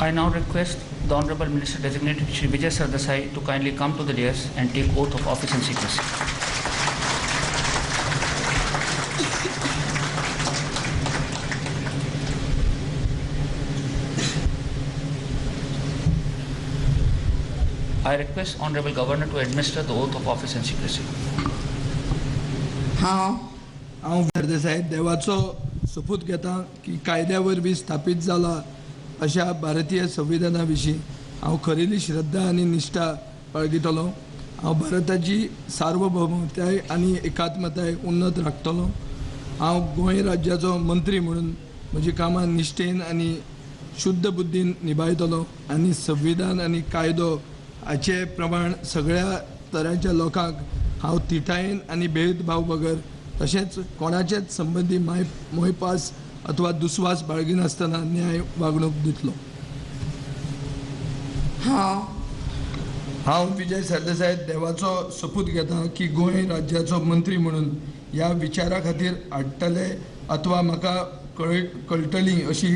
I now request the Honorable Minister Designate Shri Vijay Sardesai to kindly come to the dais and take oath of office and secrecy. I request Honorable Governor to administer the oath of office and secrecy. हांव सरदेसाय देवाचो सोपूत घेता की कायद्या वरवीं स्थापीत जाला अशा भारतीय संविधाना विशीं हांव खरेली श्रद्धा आनी निश्ठा बाळगितलो. हांव भारताची सार्वभौमताय आनी एकात्मताय उन्नत राखतलो. हांव गोंय राज्याचो मंत्री म्हणून म्हजी कामां निश्ठेन आनी शुद्ध बुद्दीन निभायतलो आनी संविधान आनी कायदो हाचे प्रमाण सगळ्या तरांच्या लोकांक हांव थिटायेन आनी भेदभाव बगर तशेंच कोणाचेच संबंदी मोयपास अथवा दुस्वास बाळगिनासतना न्याय वागणूक दितलो. हांव विजय सरदेसाय देवाचो सोपूत घेता की गोंय राज्याचो मंत्री म्हणून ह्या विचारा खातीर हाडटले अथवा म्हाका कळटली अशी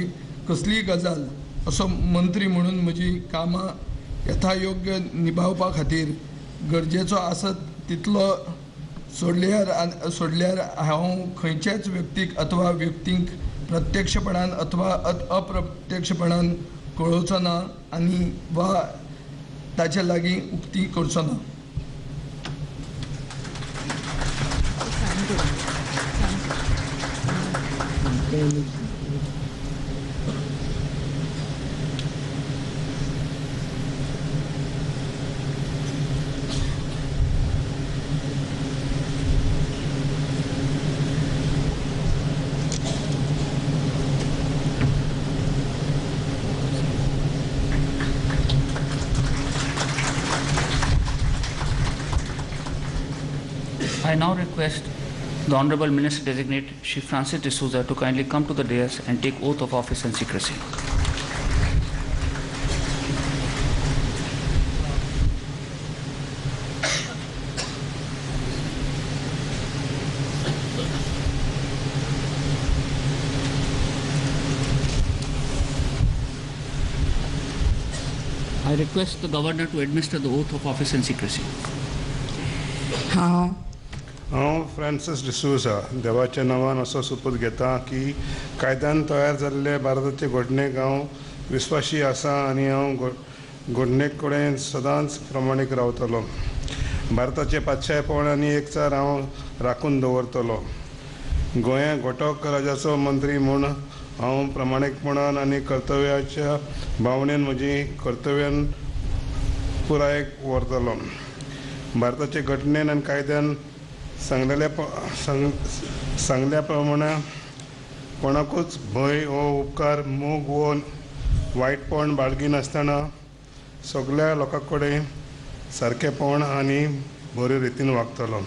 कसलीय गजाल असो मंत्री म्हणून म्हजी कामां यथायोग्य निभावपा खातीर गरजेचो आसत तितलो सोडल्यार हांव खंयच्याच व्यक्तीक अथवा व्यक्तींक प्रत्यक्षपणान अथवा अप्रत्यक्षपणान कळोवचो ना आनी वा ताचे लागीं उक्ती करचो ना. I now request the Honorable Minister Designate Shri Francis D'Souza to kindly come to the dais and take oath of office and secrecy. I request the Governor to administer the oath of office and secrecy. हांव Francis D'Souza देवाच्या नांवान असो सोपूत घेता की कायद्यान तयार जाल्ले भारताचे घडणेक हांव विस्वाशी आसा आनी हांव घडणेक कडेन सदांच प्रमाणीक रावतलो. भारताचे पातशायपण आनी एकचार हांव राखून दवरतलो. गोंया घटक राज्याचो मंत्री म्हूण हांव प्रामाणीकपणान आनी कर्तव्याच्या भावनेन म्हजी कर्तव्यान पुराय व्हरतलो. भारताचे घटनेन आनी कायद्यान सांगल्या प्रमाणे कोणाकूच भंय हो उपकार मोग वो वायटपण बाळगिनासतना सगळ्या लोकां कडेन सारकेपण आनी बरे रितीन वागतलो.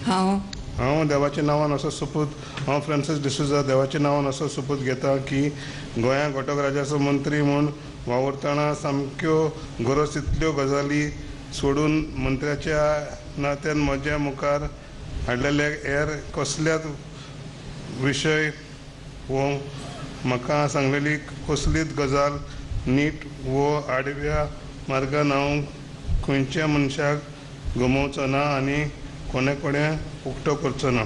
हांव देवाच्या नांवान असो सोपूत हांव फ्रांसीस डिसोजा देवाच्या नांवान असो सोपूत घेता की गोंया घटक राज्याचो मंत्री म्हूण वावुरतना सामक्यो गरज तितल्यो गजाली सोडून मंत्र्याच्या नात्यान म्हज्या मुखार हाडलेले हेर कसल्याच विशय वो म्हाका सांगलेली कसलीच गजाल नीट वो आडव्या मार्गान हांव खंयच्या मनशाक गमोवचो ना आनी कोणे कडेन उक्तो करचो ना.